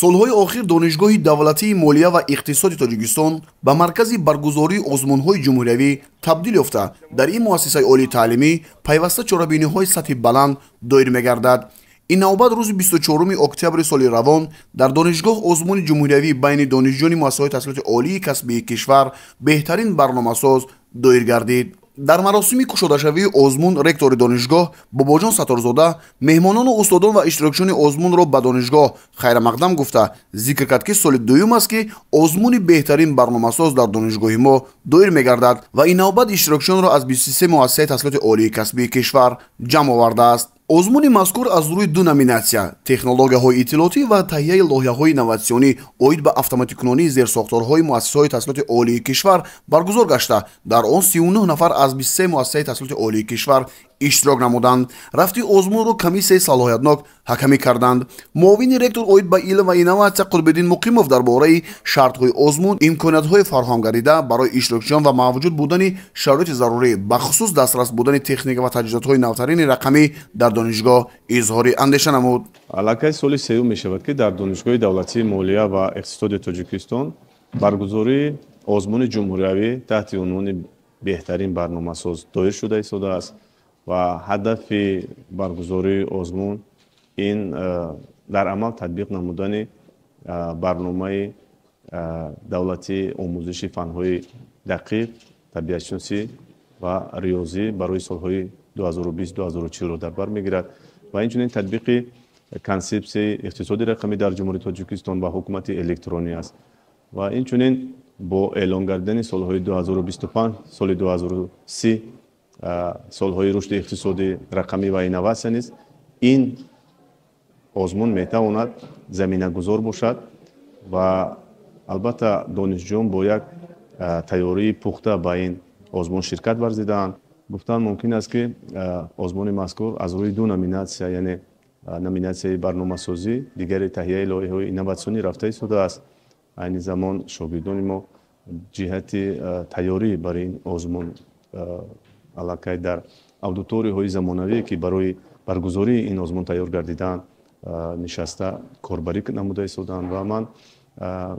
Солҳои охир Донишгоҳи давлатии молия ва иқтисоди Тоҷикистон ба маркази баргузории озмунҳои ҷумҳуриявӣ табдил ёфта, дар ин муассисаи олии таълимӣ пайваста чорабиниҳои сатҳи баланд доир мегардад. Ин навбат рӯзи 24 октябри соли равон дар донишгоҳ озмуни ҷумҳуриявӣ байни донишҷӯёни муассисаҳои таҳсилоти олии касбии кишвар «Беҳтарин барномасоз» доир гардид. Дар маросими кушодашавии озмун ректори донишгоҳ Бобоҷон Сатторзода меҳмонону устодон ва иштирокчиёни озмунро ба донишгоҳ хайрамақдам гуфта, зикр кард, ки соли дуюм аст, ки озмуни «Беҳтарин барномасоз» дар донишгоҳи мо доир мегардад ва ин навбат иштирокчиёнро аз 23 муассисаи таҳсилоти олии касбии кишвар ҷамъ овардааст. Озмуни мазкур аз рӯи ду номинатсия: технологияҳои иттилоотӣ ва таҳияи лоиҳаҳои инноватсионӣ оид ба автоматикунонии зерсохторҳои муассисаҳои таҳсилоти олии кишвар баргузор гашта, дар он 39 нафар аз 23 муассисаи таҳсилоти олии кишвар иштирок намуданд. Рафти озмунро комиссияи салоҳиятнок ҳакамӣ карданд. Муовини ректор оид ба илм ва инноватсия Қутбиддин Муқимов дар бораи шартҳои озмун, имкониятҳои фароҳам гардида барои иштирокчиён ва мавҷуд будани шароити зарурӣ, бахусус дастрас будани техника ва таҷҳизотҳои навтарини рақамӣ дар донишгоҳ изҳори андеша намуд. Аллакай соли сеюм мешавад, ки дар Донишгоҳи давлатии молия ва иқтисоди Тоҷикистон баргузории озмуни ҷумҳуриявӣ таҳти унвони «Беҳтарин барномасоз» доир шуда истодааст ва ҳадафи баргузории озмун ин дар амал татбиқ намудани барномаи давлатии омӯзиши фанҳои дақиқ, табиатшиносӣ ва риёзӣ барои солҳои 2020-2040-ро дар бар мегирад ва инчунин татбиқи консепсияи иқтисоди рақамӣ дар Ҷумҳурии Тоҷикистон ва ҳукумати электронӣ аст. Ва инчунин бо эълон гардидани солҳои 2025, соли 2030 солҳои рушди иқтисоди рақамӣ ва инноватсия низ ин озмун метавонад заминагузор бошад. Ва албатта, донишҷӯён бо як тайёрии пухта ба ин озмун ширкат варзидаанд. Гуфтан мумкин аст, ки озмуни мазкур аз рӯи ду номинатсия, яъне номинатсияи барномасозӣ, дигари таҳияи лоиҳаҳои инноватсионӣ рафта истодааст. Айни замон шогирдони мо ҷиҳати тайёрӣ барои ин озмун аллакай дар аудиторияҳои замонавие, ки барои баргузории ин озмун тайёр гардидаанд, нишаста корбарӣ намуда истодаанд. Ва ман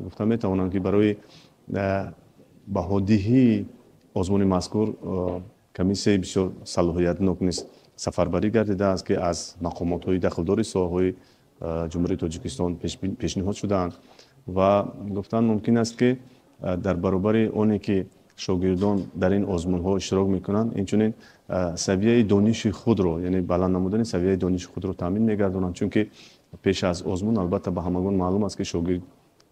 гуфта метавонам, ки барои баҳодиҳии озмуни мазкур комиссияи бисёр салоҳиятнок низ сафарбарӣ гардидааст, ки аз мақомотҳои дахлдори соҳаҳои Ҷумҳурии Тоҷикистон пешниҳод шудаанд. Ва гуфтан мумкин аст, ки дар баробари оне ки шогирдон дар ин озмунҳо иштирок мекунанд, инчунин савияи дониши худро, яъне баланд намудани савияи дониши худро таъмин мегардонанд, чунки пеш аз озмун, албатта, ба ҳамагон маълум аст, ки шогирд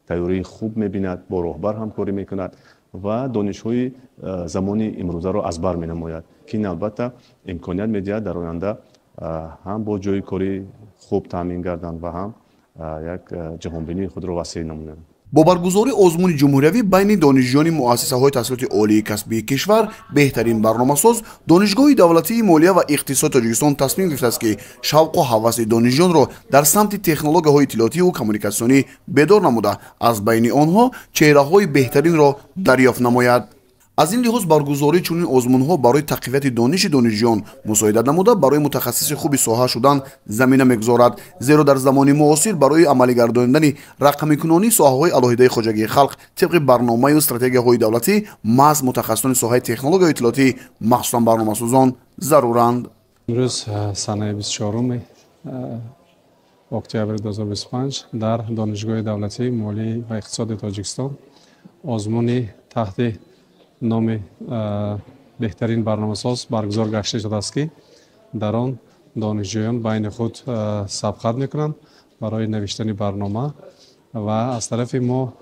тайёрии хуб мебинад, бо роҳбар ҳамкорӣ мекунад ва донишҳои замони имрӯзаро аз бар менамояд, ки ин, албатта, имконият медиҳад дар оянда ҳам бо ҷойи корӣ хуб таъмин гарданд ва ҳам як ҷаҳонбинии худро васеъ намоянд. Бо баргузории озмуни ҷумҳуриявӣ байни донишҷӯёни муассисаҳои таҳсилоти олии касбии кишвар «Беҳтарин барномасоз» Донишгоҳи давлатии молия ва иқтисоди Тоҷикистон тасмим гирифтааст, ки шавқу ҳаваси донишҷӯёнро дар самти технологияҳои иттилоотиву коммуникатсионӣ бедор намуда, аз байни онҳо чеҳраҳои беҳтаринро дарёфт намояд. Аз ин лиҳоз баргузории чунин озмунҳо барои тақвияти дониши донишҷӯён мусоидат намуда, барои мутахассиси хуби соҳа шудан замина мегузорад. Зеро дар замони муосир барои амалигардонидани рақамикунонии соҳаҳои алоҳидаи хоҷагии халқ тибқи барномаю стратегияҳои давлатӣ маҳз мутахассисони соҳаи технологияи иттилоотӣ, махсусан барномасозон, заруранд. Имрӯз, санаи 24 октябри 2025, дар Донишгоҳи давлатии молӣ ва иқтисоди Тоҷикистон озмуни таҳти номи «Беҳтарин барномасоз» баргузор гашта шудааст, ки дар он донишҷӯён байни худ сабқат мекунанд барои навиштани барнома. Ва аз тарафи мо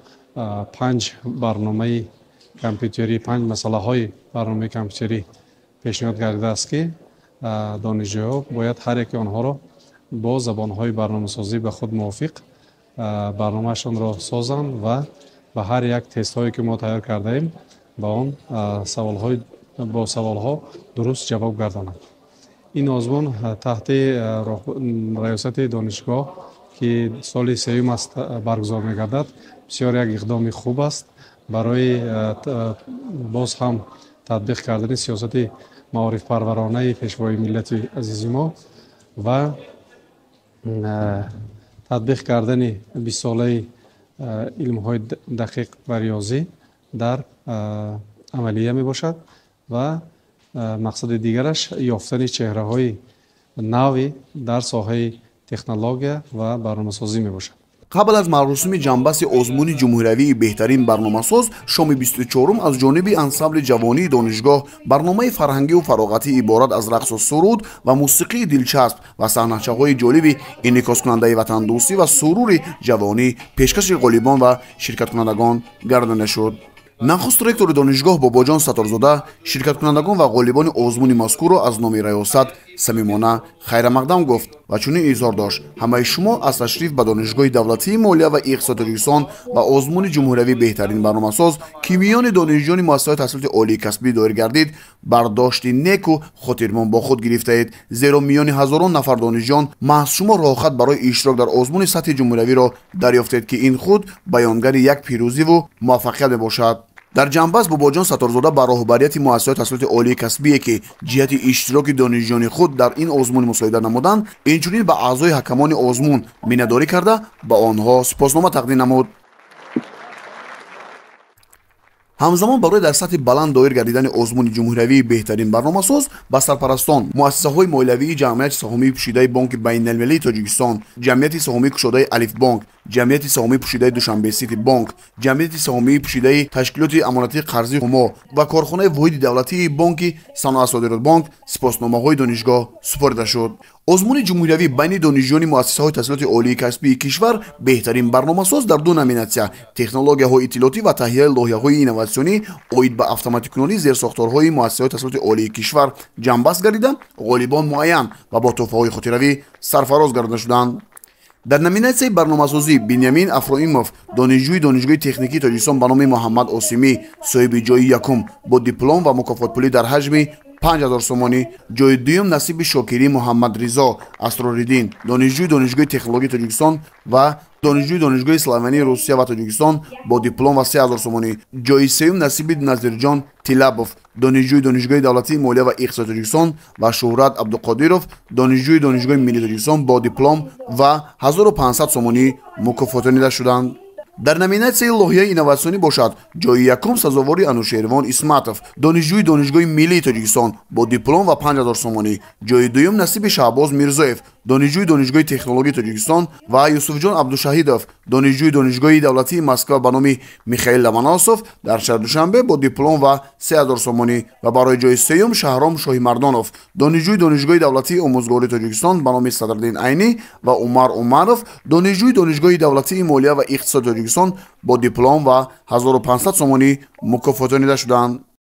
панҷ барномаи компютерӣ, панҷ масъалаҳои барномаи компютерӣ пешниҳод гардидааст, ки донишҷӯҳо бояд ҳар яки онҳоро бо забонҳои барномасозӣ ба худ мувофиқ барномаашонро созанд ва ба ҳар як тестҳое, ки мо тайёр кардаем, ба он саволҳои бо саволҳо дуруст ҷавоб гардонанд. Ин озмун таҳти раёсати донишгоҳ, ки соли сеюм аст баргузор мегардад, бисёр як иқдоми хуб аст барои боз ҳам татбиқ кардани сиёсати маорифпарваронаи Пешвои миллати азизи мо ва Татбиқ кардани 20-солаи илмҳои дақиқ ва риёзӣ дар амалия мебошад ва мақсади дигараш ёфтани чеҳраҳои нави дар соҳаи технология ва барномасозӣ мебошад. Қабл аз маросими ҷанбаси озмуни ҷумҳуриявии беҳтарин барномасоз, шоми 24-ум аз ҷониби ансамбли ҷавонии донишгоҳ барномаи фарҳангиву фароғатӣ иборат аз рақсу суруд ва мусиқии дилчасб ва саҳначаҳои ҷолиби инъикоскунандаи ватандӯстӣ ва сурури ҷавонӣ пешкаши ғолибон ва ширкаткунандагон гардонида шуд. Нахуст ректори донишгоҳ Бобоҷон Сатторзода ширкаткунандагон ва ғолибони озмуни мазкурро аз номи раёсат самимона хайрамақдам гуфт ва чунин изҳор дошт: ҳамаи шумо аз ташриф ба Донишгоҳи давлатии молия ва иқтисоди Тоҷикистон ва озмуни ҷумҳуриявии беҳтарин барномасоз, ки миёни донишҷӯёни муассисаҳои таҳсилоти олии касбӣ доир гардид, бардошти неку хотирмон бо худ гирифтаед, зеро миёни ҳазорон нафар донишҷӯён маҳз шумо роҳхат барои иштирок дар озмуни сатҳи ҷумҳуриявиро дарёфтед, ки ин худ баёнгари як пирӯзиву муваффақият мебошад. Дар ҷанбаст Бобоҷон Сатторзода ба роҳбарияти муассисаҳои таҳсилоти олии касбие, ки ҷиҳати иштироки донишҷӯёни худ дар ин озмун мусоидат намуданд, инчунин ба аъзои ҳакамони озмун миннатдорӣ карда, ба онҳо сипоснома тақдим намуд. Ҳамзамон барои дар сатҳи баланд доир гардидани озмуни ҷумҳуриявии беҳтарин барномасоз ба сарпарастон, муассисаҳои молиявии ҷамъияти саҳомии пӯшидаи Бонки байналмилалии Тоҷикистон, ҷамъияти саҳомии кушодаи Алифбонк, ҷамъияти саҳомии пӯшидаи Душанбе Сити Бонк, ҷамъияти саҳомии пӯшидаи ташкилоти амонатии қарзии Ҳумо ва корхонаи воҳиди давлатии бонки Саноатсодиротбонк сипосномаҳои донишгоҳ супорида шуд. Озмуни ҷумҳуриявӣ байни донишҷӯёни муассисаҳои таҳсилоти олии касбии кишвар беҳтарин барномасоз дар ду номинатсия технологияҳои иттилоотӣ ва таҳияи лоиҳаҳои инноватсионӣ оид ба автоматикунонии зерсохторҳои муассисаҳои таҳсилоти олии кишвар ҷамъбаст гардида, ғолибон муайян ва бо тӯҳфаҳои хотиравӣ сарфароз гардонида шуданд. Дар номинатсияи барномасозӣ Биньямин Афроимов, донишҷӯи Донишгоҳи техникии Тоҷикистон ба номи Муҳаммад Осимӣ, соҳиби ҷои якум бо диплом ва мукофотпулӣ дар ҳаҷми 5000 сомонӣ, ҷои дуюм насиби Шокирӣ Муҳаммадризо Асрориддин, донишҷӯи Донишгоҳи технологии Тоҷикистон ва донишҷӯи Донишгоҳи славянии Русия ва Тоҷикистон бо диплом ва 3000 сомонӣ, ҷои сеюм насиби Назирҷон Тилабов, донишҷӯи Донишгоҳи давлатии молия ва иқтисоди Тоҷикистон ва Шуҳрат Абдуқодиров, донишҷӯи Донишгоҳи миллии Тоҷикистон бо диплом ва 1500 сомонӣ мукофотонида шуданд. Дар номинатсияи лоиҳаи инноватсионӣ бошад, ҷои якум сазовори Анушервон Исматов, донишҷӯи Донишгоҳи миллии Тоҷикистон бо диплом ва 5000 сомонӣ, ҷои дуюм насиби Шаҳбоз Мирзоев, донишҷӯи Донишгоҳи технологии Тоҷикистон ва Юсуфҷон Абдушаҳидов, донишҷӯи Донишгоҳи давлатии Москва ба номи Михаил Ломоносов дар шаҳри Душанбе бо диплом ва 3000 сомонӣ ва барои ҷои сеюм Шаҳром Шоҳимардонов, донишҷӯи Донишгоҳи давлатии омӯзгории Тоҷикистон ба номи Садриддин Айнӣ ва Умар Умаров, донишҷӯи Донишгоҳи давлатии молия ва иқтисоди Тоҷикистон бо диплом ва 1500 сомонӣ мукофотонида шуданд.